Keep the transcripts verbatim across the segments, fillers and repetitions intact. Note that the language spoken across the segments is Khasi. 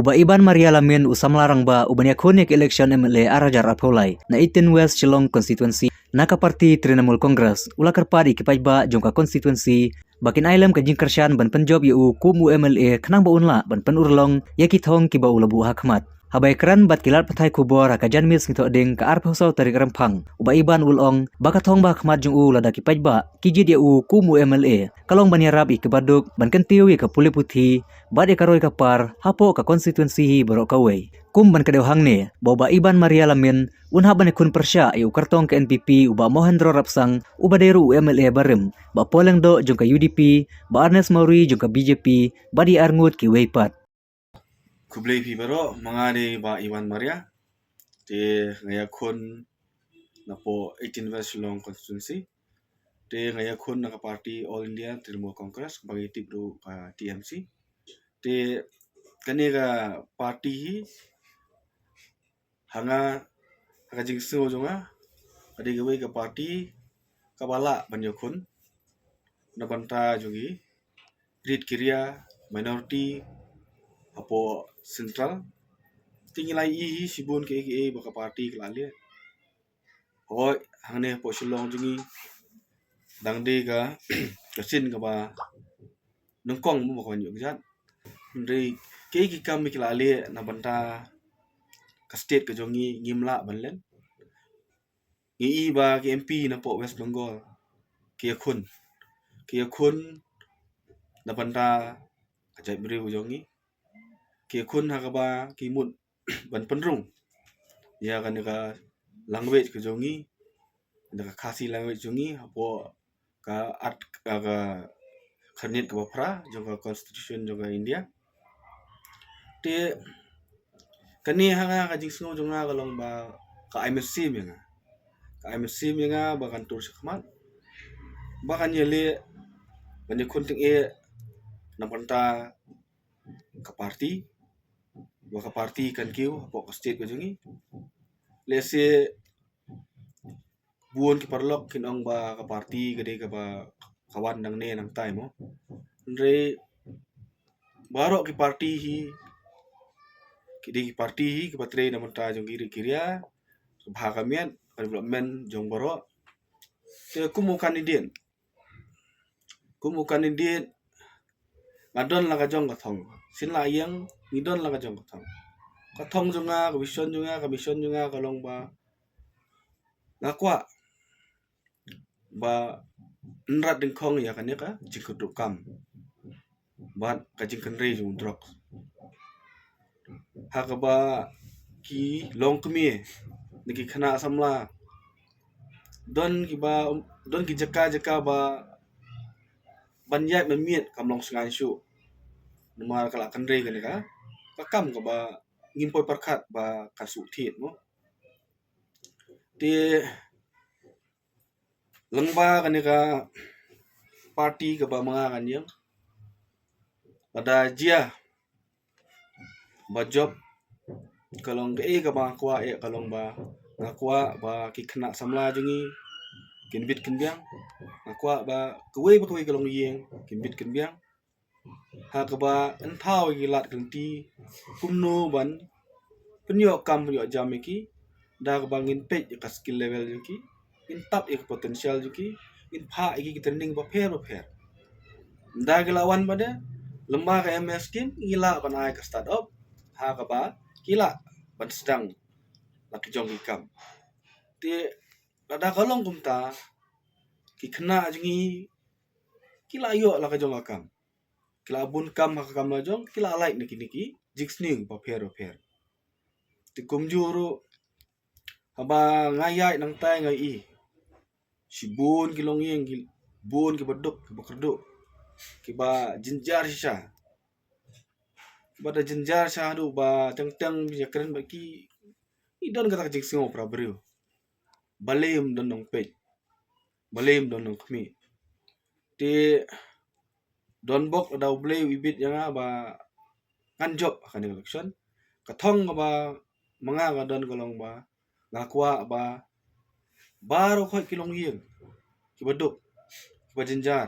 Bah Iban Maria Lamin, u samla rangbah uban ïakhun ïa ka election M L A ar hajar arphew lai na eighteen West Shillong constituency na ka party Trinamool Congress, u la kyrpad ïa ki paidbah jong ka constituency ba kin ai lem ka jingkyrshan ban pynjop ïa u kum u M L A khnang ba un lah ban pynurlong ïa ki thong kiba u la buh ha khmat. Haba ïakren bad ki lad pathai khubor ha ka janmiet Sngi Thohdieng ka arphew saw tarik Rymphang, u Bah Iban u la ong ba ka thong ba ha khmat jong u lada ki paidbah ki jied ïa u kum u M L A ka long ban ïarap ïa kiba duk, ban kyntiew ïa ka pule puthi bad ïa ka roi ka par hapoh ka constituency hi baroh kawei. Kum ban kdew hangne ba u Bah Iban Maria Lamin un hap ban ïakhun pyrshah ïa u kyrtong ka N P P u Bah Mohendro Rapsang, uba dei ruh u M L A barim, Bah Paul Lyngdoh jong ka U D P, Bah Ernest Mawrie jong ka B J P, bad ïa arngut kiwei pat. Khublei phi baroh, ma nga dei Bah Iban Maria. Te nga ïakhun napoh eighteen West Shillong constituency. Te nga ïakhun na ka party All India Trinamool Congress, ba ngi tip ruh ka T M C. Te kane ka party hi, ha nga, ha ka jingsngew jong nga, ka dei kawei ka party kaba lah ban ïakhun na bynta jong ki rit ki ria, minority hapoh central. Te ngi la ïohi hi shibun kiei kiei ba ka party ka la leh. Hooid, hangne hapoh Shillong jong ngi dang dei ka, ka sien kaba nyngkong mo, ba ka wan ïoh kjat. Hynrei kiei ki kam ba ki la leh na bynta ka state ka jong ngi, ngim lah ban len. Ngi i ba ki M P napoh West Bengal ki ïakhun, ki ïakhun na bynta ka jaitbynriew jong ngi, ki ïakhun ha kaba ki mut ban pynrung ïa kane ka language ka jong ngi, kane ka Khasi language jong ngi hapoh ka art, ka, ka khyrnit kaba phra jong ka constitution jong ka India. Te kane ha nga, ka jingsngew jong nga ka long ba ka ai mynsiem ïa nga, ka ai mynsiem ïa nga ba kan tur shakhmat, ba kan ïaleh ban ïakhun tyngeh na bynta ka party, ba ka party kan kiew hapoh ka state ka jong ngi. Lehse bun ki paralok kin ong ba ka party ka dei kaba ka wan nangne nangtai mo. Hynrei baroh ki party hi, ki dei ki party hi kiba trei na bynta jong ki ri-, ki ria, ka bha ka miat, ka development jong baroh. Te kum u candidate, kum u candidate, nga don la ka jong ka thong. Sien la ïeng, ngi don la ka jong ka thong. Ka thong jong nga, ka vision jong nga, ka mission jong nga ka long ba nga kwah ba yn rat dyngkhong ïa kane ka jingkyrduh kam bad ka jingkynrei jong u drok, ha kaba ki longkmie ne ki khynnah samla don kiba, don ki jaka jaka ba ban ïaid ban miet kam long sngewsih shuh. Namar ka la kynrei kane ka, ka kam kaba ngim poi pyrkhat ba kan shu thied mo. Te lyngba kane ka party kaba ma nga kan ïeng, lada jia ba jop, ka long kaei kaba nga kwah eh, ka long ba nga kwah ba ki khynnah samla jong ngi kin bit kin biang. Nga kwah ba kawei pa kawei ka longïing kin bit kin biang, ha kaba yn thaw ïa ki lad ki lynti kumno ban pynïoh kam pynïoh jam ïa ki, da kaba ngin peit ïa ka skill level jong ki, ngin tap ïa ka potential jong ki, ngin phah ïa ki ki training bapher bapher. Da ki la wan pat de, lyngba ka M S scheme ngi lah ban ai ka start up, ha kaba ki lah ban sdang la ki jong ki kam. Te lada ka long kumta, ki khynnah jong ngi ki la ïoh la ka jong ka kam, ki la bun kam ha ka kam la jong, ki la lait na kine ki jingsniew bapher bapher. Te kumjuh ruh, haba nga ïaid nangtai nga i shibun ki longïing, ki bun kiba duk, kiba kyrduh, kiba jynjar shisha, kiba da jynjar shisha haduh ba teng teng ïakren bad ki, i don kata ka jingsngew para briew. Balei ym don nongpeit, balei ym don nongkhmih. Te don bok lada U Blei u ibit ïa nga ba ngan jop ha kane ka election. Ka thong kaba ma nga ka don ka long ba nga kwah ba baroh khoit ki longïing, kiba duk, kiba jynjar,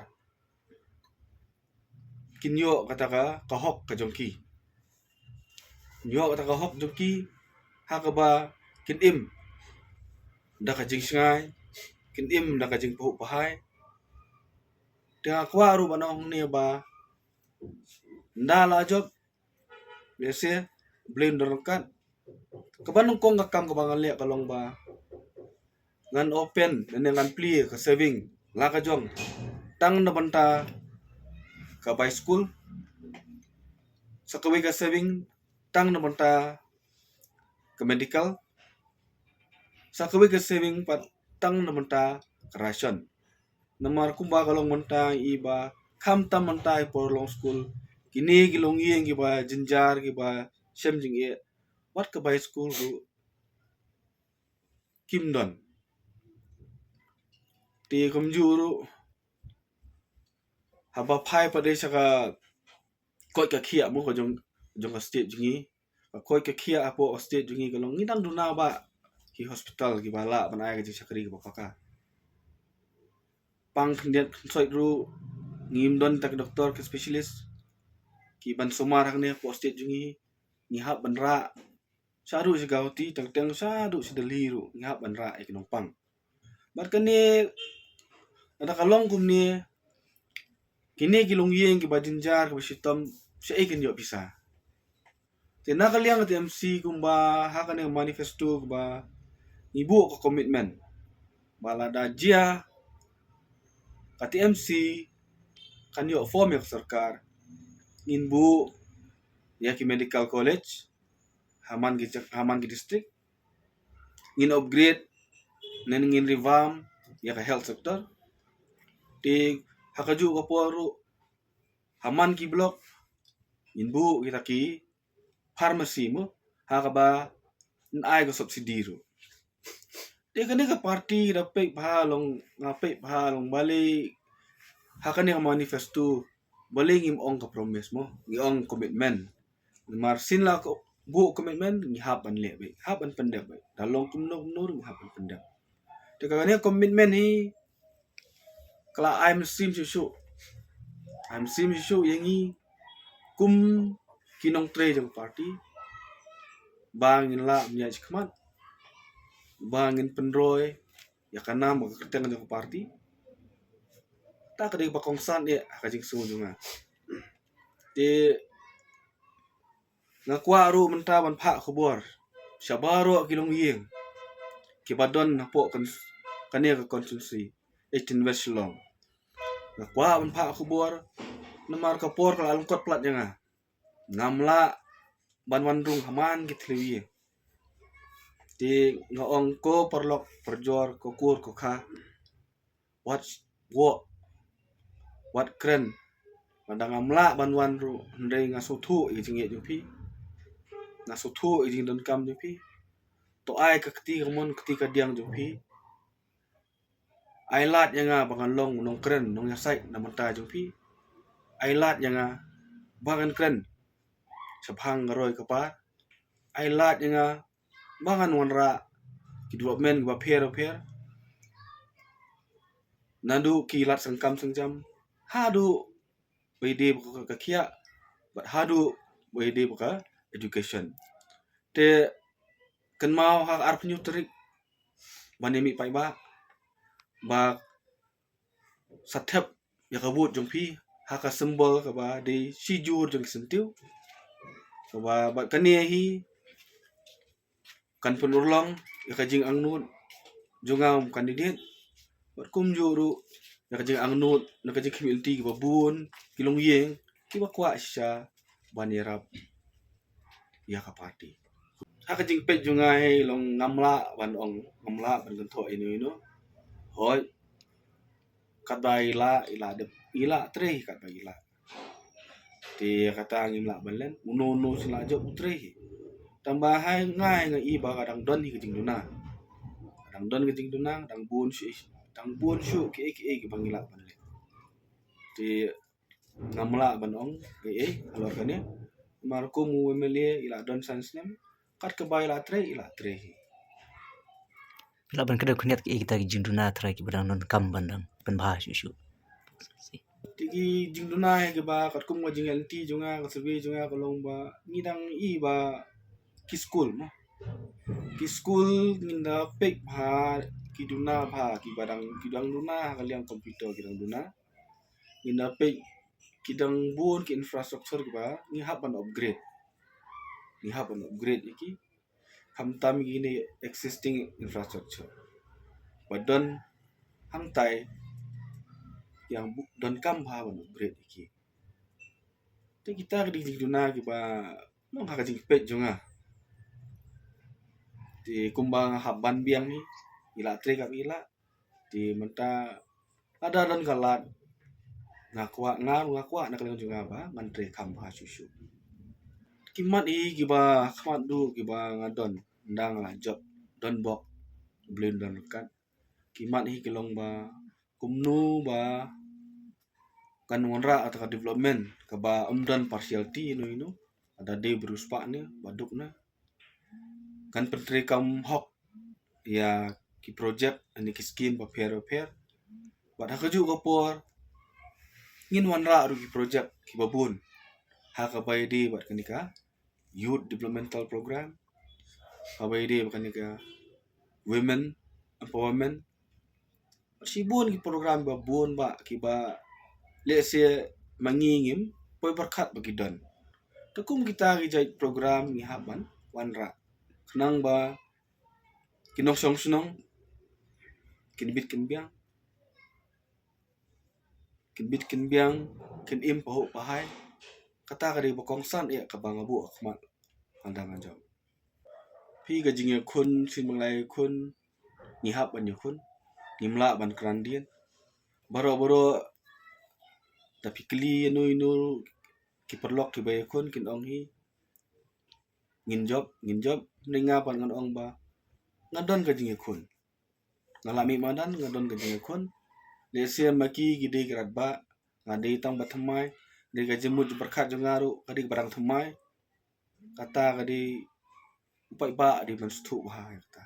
kin ïoh kata ka, ka hok ka jong ki. ïoh kata ka hok jong ki ha kaba kin im da ka jingshngaiñ, kin im da ka jingphuh pahai. Te nga kwah ruh ban ong ne ba nda la jop, lehse blei un don ryngkat. Kaba nyngkong ka kam kaba ngan leh ka long ba ngan open ne ngan plie ka saving la ka jong tang na bynta ka bai skul, sa kawei ka saving tang na bynta ka medical, sa kawei ka saving pat tang na bynta ka ration. Namar kumba ka long mynta i ba khamtam mynta i por long skul, kine ki longïing kiba jynjar kiba shem jingeh, wat ka bai skul ruh kim don. Te kumjuh ruh haba phai pat de sha ka koit ka khiah mo ka jong, jong ka state jong ngi. Ka koit ka khiah hapoh ka state jong ngi ka long ngi dang duna ba ki hospital kiba lah ban ai ka jingshakri kaba paka. Pang khyndiat khynsoit ruh ngim don ta ki doktor ki specialist ki ban sumar hangne hapoh state jong ngi. Ngi hap ban rah shaduh sha Guwahati, teng teng shaduh sha Delhi ruh ngi hap ban rah ïa ki nongpang. Bad kane, lada ka long kumne, kine ki longïing kiba jynjar kiba shitom, shaei kin ïoh pisa? Te na ka liang ka T M C kumba ha kane ka manifesto kaba ngi buh ka commitment ba lada jia ka T M C kan ïoh form ïa ka sorkar, ngin buh ïa ki medical college ha man ki, ha man ki district, ngin upgrade ne ngin revamp ïa ka health sector. Te ha kajuh ka por ruh ha man ki block ngin buh kita ki pharmacy mo, ha kaba yn ai ka subsidy ruh. Te kane ka party da peit bha long, nga peit bha long balei ha kane ka manifesto, balei ngim ong ka promise mo, ngi ong commitment. Namar shisien la ka buh commitment ngi hap ban leh beit, hap ban pyndep beit. Da long kumno kumno ruh ngi hap ban pyndep. Te kane ka commitment hi ka la ai mynsiem shuh shuh. Ai mynsiem shuh shuh ïa ngi kum ki nongtrei jong ka party ba ngin lah ban ïaid shakhmat, ba ngin pynroi ïa ka nam ka kyrteng jong ka party. Ta ka dei ba kongsan eh ha ka jingsngew jong nga. Te nga kwah ruh mynta ban phah khubor sha baroh ki longïing kiba don hapoh kane ka constituency eighteen West Shillong. Nga kwah ban phah khubor namar ka por ka la lyngkot palat ïa nga. Ngam lah ban wan rung ha man ki thliew ïing. Te nga ong ko paralok parajor, ko kur ko kha, wat woh, wat kren. Lada ngam lah ban wan ruh hynrei nga sngewthuh ïa ka jingngeit jong phi, nga sngewthuh ïa ka jingdonkam jong phi. To ai ka kti kamon kti kadiang jong phi. Ai lad ïa nga ba ngan long nongkren nongïasaid na bynta jong phi. Ai lad ïa nga ba ngan kren shaphang ka roi ka par. Ai lad ïa nga ba ngan wanrah ki development kiba pher ba pher, naduh ki lad sengkam sengjam haduh ba ïadei bad ka khiah bad haduh ba ïadei bad ka education. Te kynmaw ha ka arphew hynñiew tarik ban ïa mih paidbah ba sa thep ïa ka vote jong phi ha ka symbol kaba dei shijur jong ki syntiew. Kaba bad kane hi kan pynurlong ïa ka jingangnud jong nga kum candidate bad kumjuh ruh ïa ka jingangnud na ka jingkhmih lynti kiba bun ki longïing kiba kwah shisha ban ïarap ïa ka party. Ha ka jingpeit jong nga hi long ngam lah ban ong, ngam lah ban kynthoh ïano ïano. Hooid, katba i lah i lah dep, i lah trei katba i lah. Te kata ngim lah ban len, uno uno shu lah jop u trei hi. Tangba ha nga, nga i ba ka dang don hi ka jingduna, ka dang don ka jingduna, dang bun shuh, dang bun shuh kiei kiei kiba ngi lah ban len. Te ngam lah ban ong ei ei halor kane. Namar kum u M L A i lah don san snem, kat kaba i lah trei i lah trei hi. Phi lah ban kdew khyndiat kiei kita ki jingduna trai kiba dang donkam ban dang pynbha shuh shuh? Te ki jingduna hi kiba katkum ka jingïaid lynti jong nga, ka survey jong nga ka long ba ngi dang i ba ki skul mo. Ki skul ngin da peit bha, ki duna bha, ki ba dang, ki dang duna ha ka liang computer ki dang duna. Ngin da peit ki dang bun ki infrastructure ki ba ngi hap ban upgrade. Ngi hap ban upgrade ïa ki. Khamtam ïa kine existing infrastructure ba don hangtai, ïa ba donkam bha ban upgrade ïa ki. Te kita ki dei ki duna ki ba long ha ka jingpeit jong nga. Te kumba nga hap ban biang hi, ngi la trei kaba ngi lah. Te mynta lada don ka lad, nga kwah, nga, nga kwah na ka liang jong nga ba ngan trei kham bha shuh shuh. Ki mat hi ki ba khmat duh ki ba nga don, ynda nga la jop, don bok, Blei un don ryngkat. Ki mat hi ki long ba kumno ba kan wanrah ïa ka development kaba ym don partiality ïano ïano, lada dei ba riewspah ne ba duk ne. Kan pyntreikam hok ïa ki project ne ki skim bapher bapher. Bad ha kajuh ka por ngin wanrah ruh ki project kiba bun ha kaba ïadei bad kane ka youth developmental program, kaba ïadei bad kane ka women empowerment. Shibun ki program ba bun ba kiba lehse ma ngi ngim poi pyrkhat ba ki don. Te kum kita ki jait program ngi hap ban wanrah khnang ba ki nongshong shnong kin bit kin biang, kin bit kin biang, kin im pahuh pahai. Kata ka dei ba kongsan ïa kaba nga buh ha khmat hadang nga jop. Phi ka jingïakhun, shu mynlai ïakhun, ngi hap ban ïakhun, ngim lah ban kren dien. Baroh baroh da phi kylli ïano ïano ki paralok kiba ïakhun kin ong hi, ngin jop, ngin jop. Hynrei nga pat ngan ong ba nga don ka jingïakhun. Nga la mih madan, nga don ka jingïakhun. Lehse ma ki ki dei ki radbah, nga dei tang ba thymmai, dei ka jingmut jingpyrkhat jong nga ruh ka dei kaba dang thymmai. Kata ka dei u paidbah dei ban sngewthuh bha ïa kata.